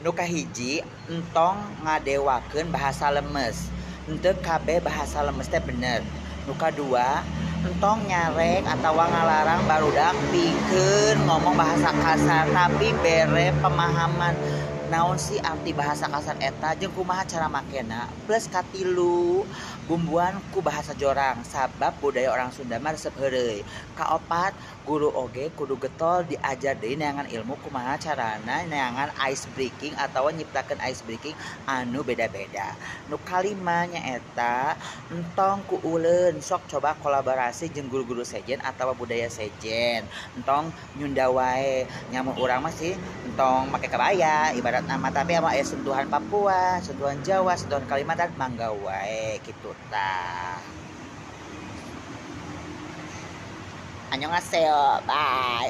Nu kahiji, entong ngadewakeun bahasa lemes. Henteu kabeh bahasa lemes teh bener. Nu kadua, entong nyarek atawa ngalarang barudak pikeun ngomong bahasa kasar, tapi bere pemahaman naon sih arti bahasa kasar eta jeung kumaha cara makena. Plus katilu, bumbuan ku bahasa jorang sabab budaya orang Sunda mah resep heureuy. Kaopat, guru oge kudu getol diajar deui neangan ilmu kumaha carana neangan ice breaking atawa nyiptakeun ice breaking anu beda-beda. Nu kalima nyaeta entong ku uleun, sok coba kolaborasi jeung guru-guru sejen atawa budaya sejen. Entong nyunda wae, nyamun urang mah sih entong make kebaya ibarat nama, tapi ama aya sentuhan Papua, sentuhan Jawa, sentuhan Kalimantan, mangga wae kitu tah. Annyeonghaseyo, bye.